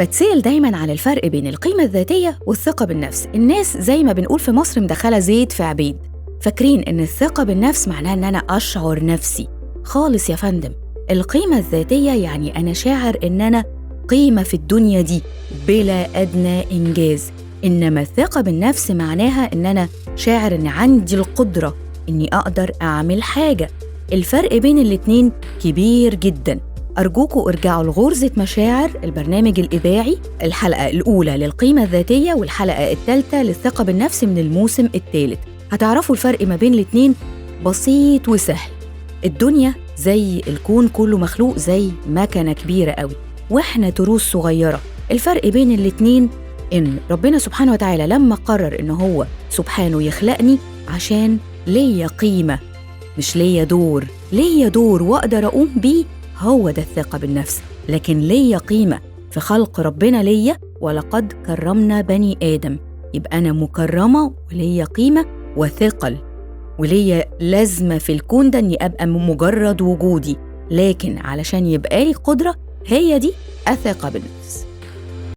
بتسأل دايماً على الفرق بين القيمة الذاتية والثقة بالنفس. الناس زي ما بنقول في مصر مدخلة زيت في عبيد، فاكرين إن الثقة بالنفس معناها إن أنا أشعر نفسي. خالص يا فندم، القيمة الذاتية يعني أنا شاعر إن أنا قيمة في الدنيا دي بلا أدنى إنجاز. إنما الثقة بالنفس معناها إن أنا شاعر إن عندي القدرة إني أقدر أعمل حاجة. الفرق بين الاتنين كبير جداً. أرجوكوا ارجعوا لغرزة مشاعر البرنامج الإذاعي، الحلقة الأولى للقيمة الذاتية والحلقة الثالثة للثقة بالنفس من الموسم الثالث. هتعرفوا الفرق ما بين الاتنين بسيط وسهل. الدنيا زي الكون كله مخلوق زي مكنة كبيرة قوي، وإحنا تروس صغيرة. الفرق بين الاتنين إن ربنا سبحانه وتعالى لما قرر إن هو سبحانه يخلقني عشان ليا قيمة، مش ليا دور، ليا دور وأقدر أقوم بيه، هو ده الثقة بالنفس. لكن ليا قيمة في خلق ربنا ليا، ولقد كرمنا بني آدم، يبقى أنا مكرمة وليا قيمة وثقل وليا لازمة في الكون ده، إني أبقى مجرد وجودي، لكن علشان يبقى لي قدرة، هي دي الثقة بالنفس.